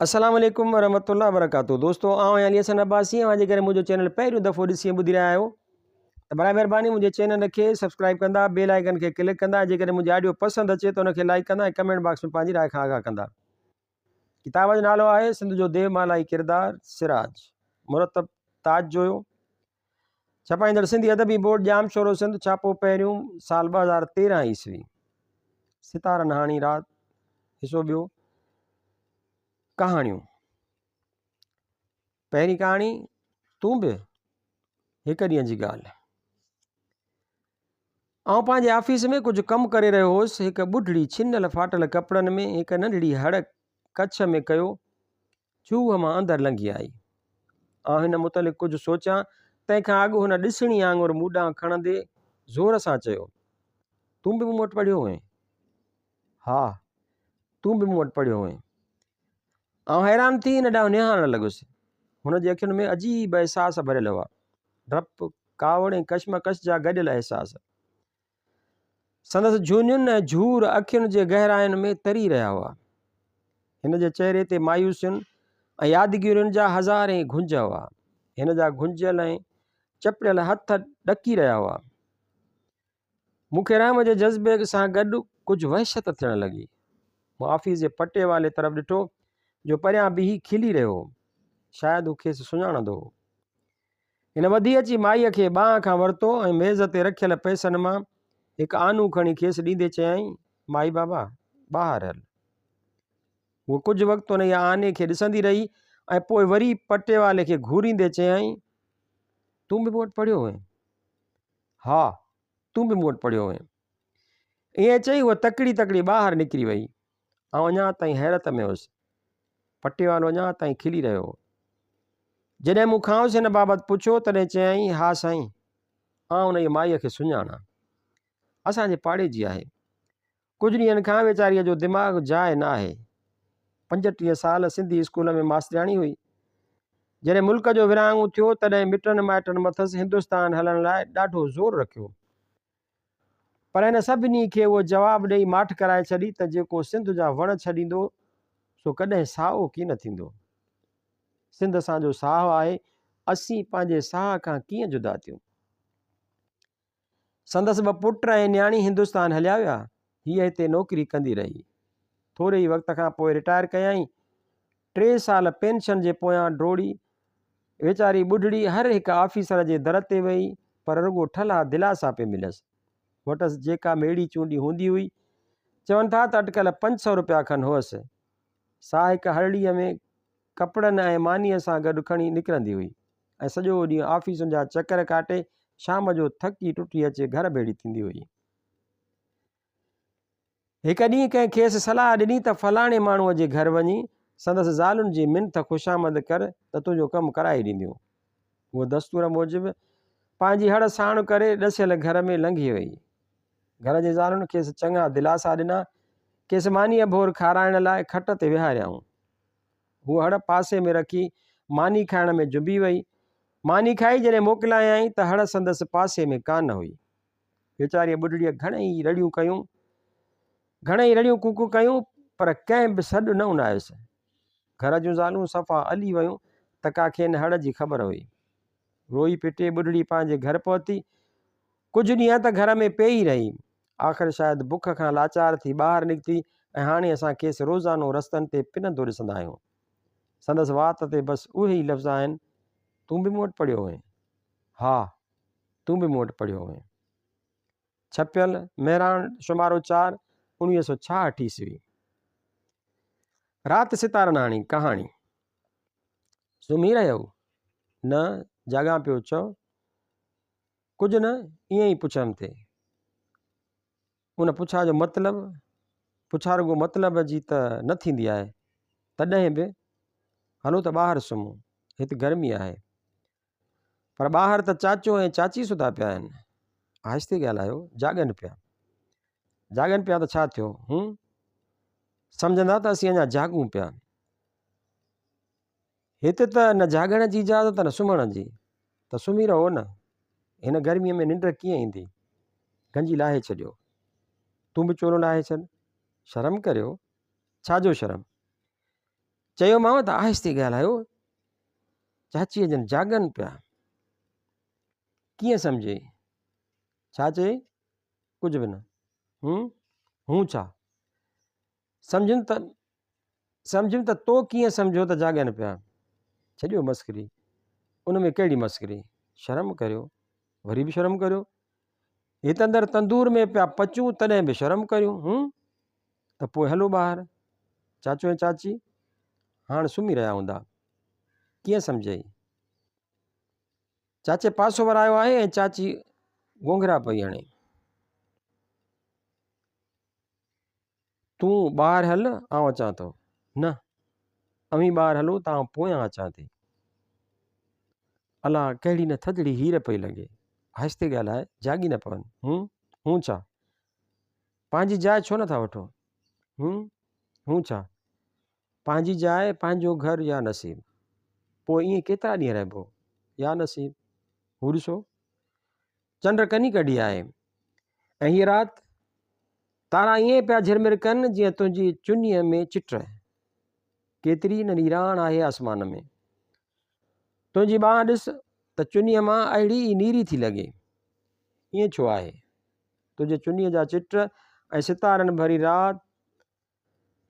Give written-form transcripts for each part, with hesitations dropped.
السلام عليڪم ورحمة الله وبرڪاته دوستو آئون آهيان علي حسن عباسي اوهان جيڪڏهن منهنجو چينل پهريون دفعو ڏسي ۽ ٻڌي رهيا آهيو ته برائي مهرباني منهنجي چينل کي سبسڪرائب ڪندا بيل آئيڪن کي ڪلڪ ڪندا جيڪڏهن منهنجي آڊيو پسند اچي ته ان کي لائڪ ڪندا ۽ ڪمينٽ باڪس ۾ پنهنجي راء کان آگاهه ڪندا ڪتاب جو نالو آهي سنڌ جو ديومالائي ڪردار سراج مرتب تاج جويو ڇپائيندڙ سنڌي ادبي بورڊ ڄامشورو سنڌ ڇاپو پهريون سال 2013 عيسوي ستارن هاڻي رات حصو ٻيو ڪهاڻيون پهرين ڪهاڻي تون به هڪ ڏينهن جي ڳالهه آئون پنهنجي آفيس ۾ ڪجهه ڪم ڪري رهيو هوس هڪ ٻڍڙي ڇنل ڦاٽل ڪپڙن ۾ هڪ ننڍڙي هڙ ڪڇ ۾ ڪيو جوهه مان اندر لنگهي آئي آئون هن متعلق ڪجهه سوچيان تنهن کان اڳ هن ڏسڻي آڱر مون ڏانهن کڻندي زور سان چيو تون به مون وٽ پڙهيو هئين ها، تون به مون وٽ پڙهيو هئين. آئون حيران ٿي هن ڏانهن نهارڻ لڳس. هن جي اکين ۾ عجيب احساس ڀريل هئا. ڊپ، ڪاوڙ ۽ ڪشمڪش جا گڏيل احساس. سندس جهونين ۽ جهور اکين جي گهراين ۾ تري رهيا هئا. هن جي چهري تي مايوسين ۽ يادگيرين جا هزارين گهنج هئا. هن جا گهنجيل ۽ چپڙيل هٿ ڏڪي رهيا هئا. مون کي رحم جي جذبي سان گڏ ڪجهه وحشت ٿيڻ لڳي. مون آفيس جي پٽيوالي طرف ڏٺو، جو پريان بيهي کلي رهيو هو. شايد هو کيس سڃاڻندو هو. هن وڌي اچي مائيء کي ٻانهن کان ورتو ۽ ميز تي رکيل پئسن مان هڪ آنو کڻي کيس ڏيندي چيائين، مائي بابا، ٻاهر هل. هوء ڪجهه وقت انهيء آني کي ڏسندي رهي ۽ پوء وري پٽيوالي کي گهوريندي چيائين، تون به مون وٽ پڙهيو هئين؟ ها، تون به مون وٽ پڙهيو هئين. ائين چئي هوء تڪڙي تڪڙي ٻاهر نڪري وئي. آئون اڃا تائين حيرت ۾ هيس. پٽيوالو اڃا تائين کلي رهيو هو. جڏهن مون کانئس هن بابت پڇيو، تڏهن چيائين، ها سائين، آئون انهيء مائيء کي سڃاڻان. اسان جي پاڙي جي آهي. ڪجهه ڏينهن کان ويچاريء جو دماغ جاء نه آهي. 35 سال سنڌي اسڪول ۾ ماسترياڻي هئي. جڏهن ملڪ جو ورهاڱو ٿيو، تڏهن مٽن مائٽن مٿس هندستان هلڻ لاء ڏاڍو زور رکيو. پر هن سڀني کي اهو جواب ڏئي ماٺ ڪرائي ڇڏي ته جيڪو سنڌ جا وڻ ڇڏيندو، سو ڪڏهن سائو ڪين ٿيندو. سنڌ اسان جو ساهه آهي، اسين پنهنجي ساهه کان ڪيئن جدا ٿيون؟ سندس ٻه پٽ ۽ نياڻي هندستان هليا ويا. هيء هتي نوڪري ڪندي رهي. ٿوري ئي وقت کان پوء رٽائر ڪيائين. ٽي سال پينشن جي پويان ڊوڙي. ويچاري ٻڍڙي هر هڪ آفيسر جي در تي وئي، پر رڳو ٺلها دلاسا پئي مليس. وٽس جيڪا ميڙي چونڊي هوندي هئي، چون ٿا ته اٽڪل 500 رپيا کن هئس، سا هڪ هرڙيء ۾ ڪپڙن ۽ مانيء سان گڏ کڻي نڪرندي هئي. ۽ سڄو ڏينهن آفيسن جا چڪر ڪاٽي شام جو ٿڪي ٽٽي اچي گهر ڀيڙي ٿيندي هئي. هڪ ڏينهن ڪنهن کيس صلاح ڏني ته فلاڻي ماڻهوء جي گهر وڃي سندس زالن جي منٿ خوشامد ڪر ته تنهنجو ڪم ڪرائي ڏينديون. هوء دستور موجب پنهنجي هڙ ساڻ ڪري ڏسيل گهر ۾ لنگهي وئي. گهر جي زالن کيس چڱا دلاسا ڏنا. کيس مانيء ڀور کارائڻ لاء کٽ تي ويهاريائون. هوء هڙ پاسي ۾ رکي ماني کائڻ ۾ جنبي وئي. ماني کائي جڏهن موڪلايائين ته هڙ سندس پاسي ۾ ڪانه هئي. ويچاريء ٻڍڙيء گهڻئي رڙيون ڪيون، گهڻئي رڙيون ڪوڪون ڪيون، پر ڪنهن به سڏ نه اونايس. گهر جون زالون صفا الي ويون ته ڪا کين هڙ جي خبر هئي. روئي پٽي ٻڍڙي پنهنجي گهر پهتي. ڪجهه ڏينهن ته گهر ۾ پيئي رهي. آخر شايد بک کان لاچار ٿي ٻاهر نڪتي ۽ هاڻي اسان کيس روزانو رستن تي پنندو ڏسندا آهيون. سندس وات تي بس اهي ئي لفظ آهن، تون به مون وٽ پڙهيو هئين؟ ها، تون به مون وٽ پڙهيو هئين. ڇپيل، مهراڻ، شمارو 4، 1966 عيسوي. رات ستارن آڻي، ڪهاڻي. سمهي رهيو؟ نه، جاڳان پيو، چؤ. ڪجهه نه، ائين ئي پڇيم ٿي. ان پڇا جو مطلب، پڇا رڳو مطلب جي ته نه ٿيندي آهي. تڏهن به، هلو ته ٻاهر سمهون، هت گرمي آهي. پر ٻاهر ته چاچو ۽ چاچي ستا پيا آهن. آهستي ڳالهايو، جاڳن پيا. جاڳن پيا ته ڇا ٿيو؟ هون؟ سمجهندا ته اسين اڃا جاڳون پيا. هت ته نه جاڳڻ جي اجازت نه سمهڻ جي. ته سمهي رهو نه. هن گرميء ۾ ننڊ ڪيئن ايندي؟ گنجي لاهي ڇڏيو. تون به چولو لاهي ڇڏ. شرم ڪريو. ڇا جو شرم؟ چيومانو ته آهستي ڳالهايو، چاچيء جن جاڳن پيا. ڪيئن سمجهيئي؟ ڇا چيئي؟ ڪجهه به نه. هون؟ هون ڇا؟ سمجهيم ته سمجهيم ته تو ڪيئن سمجهيو ته جاڳن پيا؟ ڇڏيو مسخري. ان ۾ ڪهڙي مسخري؟ شرم ڪريو. وري به شرم ڪريو. هت اندر تندور ۾ پيا پچون تڏهن به شرم ڪريون. هون؟ ته پوء هلو ٻاهر. چاچو ۽ چاچي هاڻ سمهي رهيا هوندا. ڪيئن سمجهيئي؟ چاچي پاسو ورايو آهي ۽ چاچي گونگهرا پئي هڻي. تون ٻاهر هل، آئون اچان ٿو. نه، اوهين ٻاهر هلو ته آئون پويان اچان ٿي. الا، ڪهڙي نه ٿڌڙي هير پئي لڳي. آهستي ڳالهاء، جاڳي نه پون. هون؟ هون ڇا؟ پنهنجي جاء ڇو نٿا وٺو؟ هون؟ هون ڇا؟ پنهنجي جاء، پنهنجو گهر يا نصيب. پوء ائين ڪيترا ڏينهن رهبو؟ يا نصيب. هو ڏسو، چنڊ ڪني ڪڍي آهي ۽ هيء رات تارا ائين پيا جهرمر ڪن جيئن تنهنجي چنيء ۾ چٽ. ڪيتري نه نيراڻ آهي آسمان ۾. تنهنجي ٻانهن ڏس ته چنيء مان اهڙي ئي نيري ٿي لڳي. ائين ڇو آهي؟ تنهنجي چنيء جا چٽ ۽ ستارن ڀري رات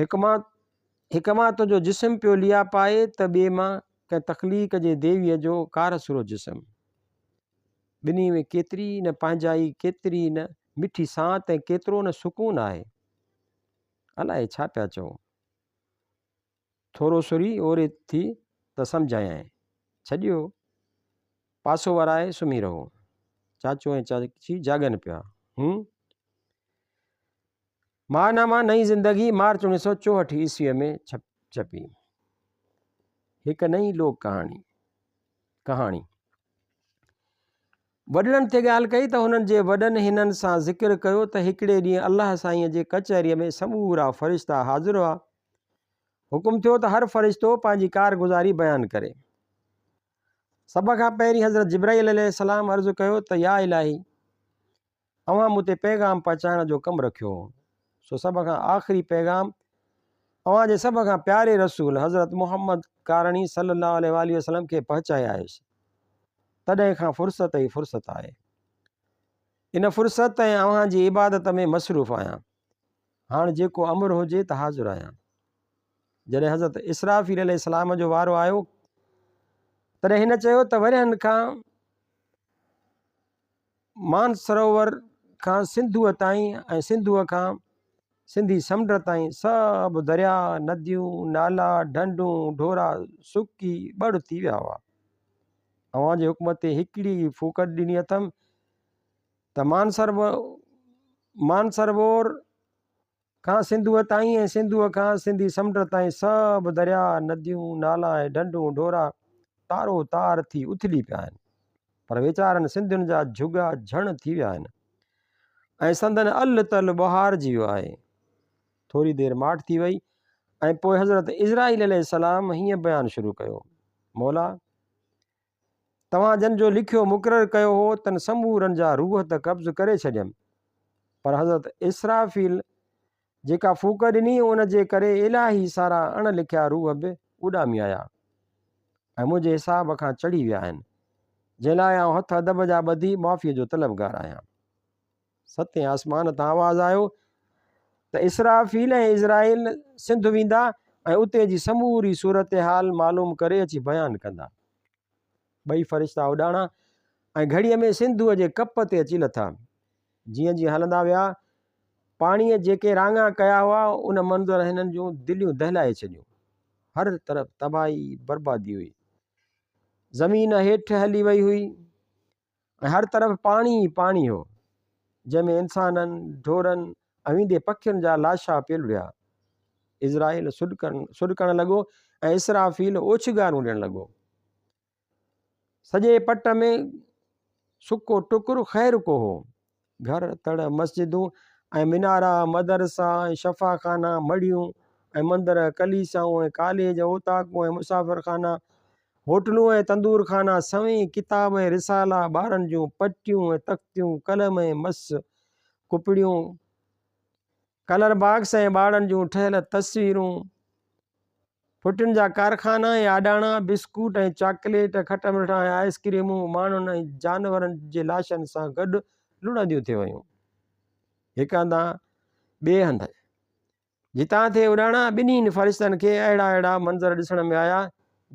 هڪ مان هڪ مان تنهنجو جسم پيو ليئا پائي ته ٻئي مان ڪنهن تخليق جي ديويء جو ڪارسرو جسم. ٻنهي ۾ ڪيتري نه پنهنجائي، ڪيتري نه مٺي سانت ۽ ڪيترو نه سڪون آهي. الائي ڇا پيا چئو. ٿورو سري اوري ٿي ته سمجهايائين. ڇڏيو، پاسو ورائي سمهي رهو. چاچو ۽ چاچي جاڳن پيا. هون! ماهنامه نئين زندگي مارچ 1964 عيسويء ۾ ڇپي. هڪ نئين لوڪ ڪهاڻي ڪهاڻي وڏڙن تي ڳالهه ڪئي ته هنن جي وڏن هنن سان ذڪر ڪيو ته هڪڙي ڏينهن الله سائينء جي ڪچهريء ۾ سمورا فرشتا حاضر هئا. حڪم ٿيو ته هر فرشتو پنهنجي ڪارگذاري بيان ڪري. سڀ کان پهرين حضرت جبرائيل عليه السلام عرض ڪيو ته يا الاهي! اوهان مون تي پيغام پهچائڻ جو ڪم رکيو هو، سو سڀ کان آخري پيغام اوهان جي سڀ کان پياري رسول حضرت محمد ڪارڻي صلي الله عليه واٰله وسلم کي پهچائي آيس. تڏهن کان فرصت ئي فرصت آهي. ان فرصت ۽ اوهان جي عبادت ۾ مصروف آهيان. هاڻ جيڪو امر هجي ته حاضر آهيان. جڏهن حضرت اسرافيل عليه السلام جو وارو آيو، تڏهن هن چيو ته ورهين کان مانسروور کان سنڌوء تائين ۽ سنڌوء کان سنڌي سمنڊ تائين سڀ درياء، نديون، نالا، ڍنڍون، ڍورا سڪي ٻڙ ٿي ويا هئا. اوهان جي حڪم تي هڪڙي ئي ڦوڪ ڏني اٿم ته مانسروور کان سنڌوء تائين ۽ سنڌوء کان سنڌي سمنڊ تائين سڀ درياء، نديون، نالا ۽ ڍنڍون ڍورا تارو تار ٿي اٿلي پيا آهن. پر ويچارن سنڌين جا جهڳا جهڻ ٿي ويا آهن ۽ سندن ال تل ٻهارجي ويو آهي. ٿوري دير ماٺ ٿي وئي ۽ پوء حضرت عزرائيل عليه السلام هيئن بيان شروع ڪيو، مولا! توهان جن جو لکيو مقرر ڪيو هو تن سمورن جا روح ته قبض ڪري ڇڏيم، پر حضرت اسرافيل جيڪا ڦوڪ ڏني ان جي ڪري الاهي سارا اڻ لکيا روح به اڏامي آيا ۽ منهنجي حساب کان چڙهي ويا آهن، جنهن لاء آئون هٿ ادب جا ٻڌي معافيء جو طلبگار آهيان. ستين آسمان تان آواز آيو ته اسرافيل ۽ عزرائيل سنڌ ويندا ۽ اتي جي سموري صورتحال معلوم ڪري اچي بيان ڪندا. ٻئي فرشتا اڏاڻا ۽ گهڙيء ۾ سنڌوء جي ڪپ تي اچي لٿا. جيئن جيئن هلندا ويا، پاڻيء جيڪي راڱا ڪيا هئا، ان منظر هنن جون دليون دهلائي ڇڏيون. هر طرف تباهي بربادي هئي. زمين هيٺ هلي وئي هئي. ۽ هر طرف پاڻي ئي پاڻي هو، جنهن ۾ انسانن، ڍورن ۽ ويندي پکين جا لاشا پئي لڙهيا. عزرائيل سڏڪڻ لڳو ۽ اسرافيل اوڇنگارون ڏيڻ لڳو. سڄي پٽ ۾ سڪو ٽڪر خير ڪو هو. گهر، تڙ، مسجدون ۽ منارا، مدرسا ۽ شفاخانا، مڙهيون ۽ مندر، ڪليسائون ۽ ڪاليج، اوطاقون ۽ مسافرخانا، هوٽلون ۽ تندور خانا، سوين ڪتاب ۽ رسالا، ٻارن جون پٽيون ۽ تختيون، قلم ۽ مس، ڪپڙيون، ڪلر باڪس ۽ ٻارڙن جون ٺهيل تصويرون. ڦٽين جا ڪارخانا ۽ آڏاڻا، بسڪوٽ ۽ چاڪليٽ، کٽ مٺا ۽ آئس ڪريمون ماڻهن ۽ جانورن جي لاشن سان گڏ لڙهنديون ٿي ويون. هڪ هنڌان ٻئي هنڌ جتان ٿي اڏاڻا، ٻنهي فرشتن کي اهڙا اهڙا منظر ڏسڻ ۾ آيا،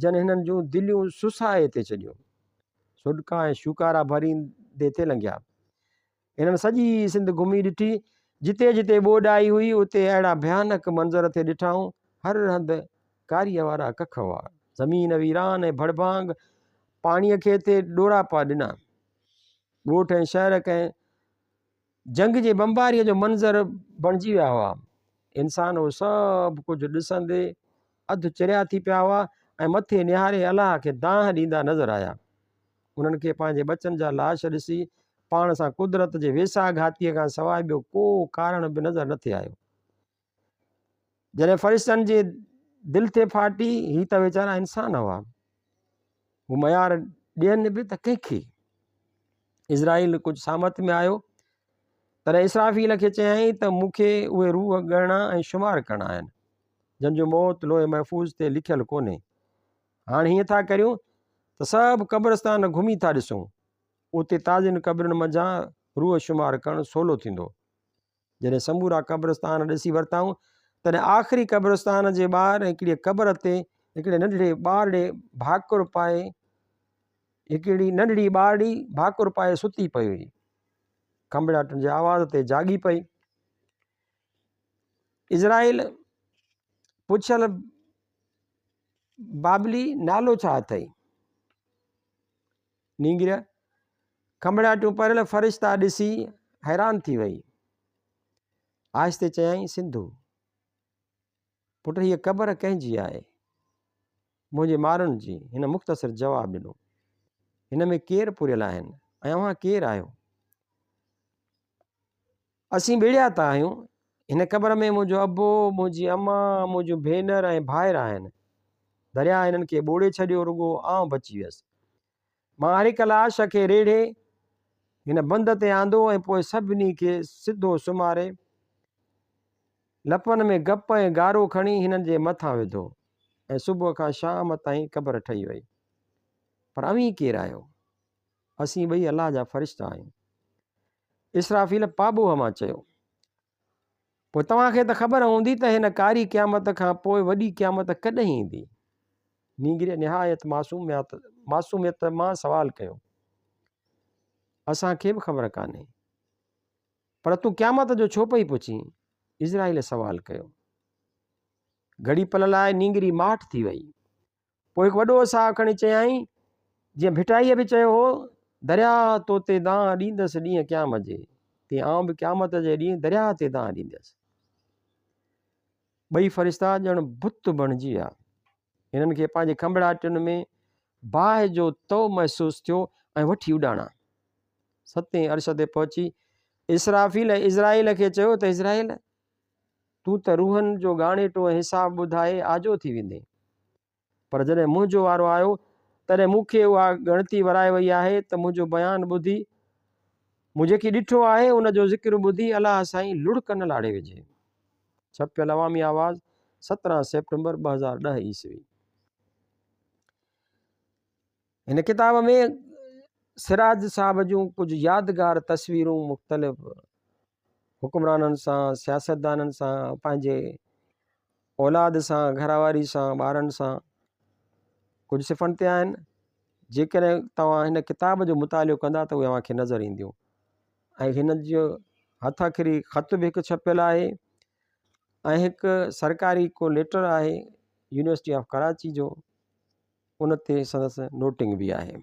جن هنن جون دليون سسائي ٿي ڇڏيون. سڏڪا ۽ شوڪارا ڀريندي ٿي لنگهيا. هنن سڄي سنڌ گهمي ڏٺي. جتي جتي ٻوڏ آئي هئي، اتي اهڙا ڀيانڪ منظر ٿي ڏٺائون. هر هنڌ ڪاريء وارا ڪک هئا. زمين ويران ۽ ڀڙڀانگ پاڻيء کي ٿي ڏوراپا ڏنا. ڳوٺ ۽ شهر ڪنهن جنگ جي بمباريء جو منظر بڻجي ويا هئا. انسان اهو سڀ ڪجهه ڏسندي اڌ چريا ٿي پيا هئا ۽ مٿي نهاري الله کي دانهن ڏيندا نظر آيا. انهن کي پنهنجي ٻچن جا لاش ڏسي پاڻ سان قدرت جي ويساهه گهاتيء کان سواء ٻيو ڪو ڪارڻ به نظر نٿي آيو. جڏهن فرشتن جي دل ٿي ڦاٽي، هي ته ويچارا انسان هئا. هو ميار ڏين به ته ڪنهن کي؟ عزرائيل ڪجهه سامت ۾ آيو، تڏهن اسرافيل کي چيائين ته مون کي اهي روح ڳڻڻا ۽ شمار ڪرڻا آهن، جن جو موت لوح محفوظ تي لکيل ڪونهي. هاڻ هيئن ٿا ڪريون ته سڀ قبرستان گهمي ٿا ڏسون، اتي تازين قبرن منجهان روح شمار ڪرڻ سولو ٿيندو. جڏهن سمورا قبرستان ڏسي ورتائون، تڏهن آخري قبرستان جي ٻاهر هڪڙيء قبر تي هڪڙي ننڍڙي ٻارڙي ڀاڪر پائي هڪڙي ننڍڙي ٻارڙي ڀاڪر پائي ستي پئي هئي. کنڀڙاٽن جي آواز تي جاڳي پئي. عزرائيل پڇيل بابلي نالو ڇا اٿئي؟ نينگريء کنڀڙاٽيون پريل فرشتا ڏسي حيران ٿي وئي. آهستي چيائين، سنڌو! پٽ هيء قبر ڪنهن جي آهي؟ منهنجي مارن جي. هن مختصر جواب ڏنو. هن ۾ ڪير پوريل آهن ۽ اوهان ڪير آهيو؟ اسين ٻيڙيات آهيون. هن قبر ۾ منهنجو ابو، منهنجي امان، منهنجون ڀينر ۽ ڀائر آهن. درياهه هنن کي ٻوڙي ڇڏيو، رڳو آئون بچي ويس. مان هر هڪ لاش کي ريڙهي هن بند تي آندو ۽ پوء سڀني کي سڌو سمهاري لپن ۾ گپ ۽ گارو کڻي هنن جي مٿان وڌو ۽ صبح کان شام تائين قبر ٺهي وئي. پر اوهين ڪير آهيو؟ اسين ٻئي الله جا فرشتا آهيون. اسرافيل پاٻوهه مان چيو. پوء توهان کي ته خبر هوندي ته هن ڪاري قيامت کان پوء وڏي قيامت ڪڏهن ايندي؟ نينگريء نهايت معصوميت مان سوال ڪيو. اسان کي به خبر ڪانهي. پر تون قيامت جو ڇو پئي پڇين؟ عزرائيل سوال ڪيو. گهڙي پل لاء نينگري ماٺ ٿي وئي. پوء هڪ وڏو ساهه کڻي چيائين، جيئن ڀٽائيء به چيو هو، درياهه تو تي دانهن ڏيندس ڏينهن قيامت جي، تيئن آئون به قيامت جي ڏينهن درياهه تي دانهن ڏيندس. ٻئي فرشتا ڄڻ بت بڻجي ويا. هنن کي پنهنجي کنڀڙاٽين ۾ باهه جو تئو محسوس ٿيو ۽ وٺي اڏاڻا. ستين عرش تي پهچي اسرافيل ۽ عزرائيل کي چيو ته عزرائيل! تون ته روحن جو ڳاڻيٽو ۽ حساب ٻڌائي آجو ٿي ويندين. پر جڏهن منهنجو وارو آيو، تڏهن مون کي اها ڳڻتي ورائي وئي آهي ته منهنجو بيان ٻڌي، مون جيڪي ڏٺو آهي، ان جو ذڪر ٻڌي الله سائين لڙڪ نه لاڙي وجهي. ڇپيل عوامي آواز، 17 سيپٽمبر 2010 عيسوي. هن ڪتاب ۾ سراج صاحب جون ڪجهه يادگار تصويرون مختلف حڪمرانن سان، سياستدانن سان، پنهنجي اولاد سان، گهر واري سان، ٻارن سان ڪجهه صفحن تي آهن. جيڪڏهن توهان هن ڪتاب جو مطالعو ڪندا ته اهي اوهان کي نظر اينديون ۽ هن جو هٿ اکري خط به هڪ ڇپيل آهي ۽ هڪ سرڪاري ڪو ليٽر آهي يونيورسٽي آف ڪراچي جو ان تي سندس نوٽنگ به آهي.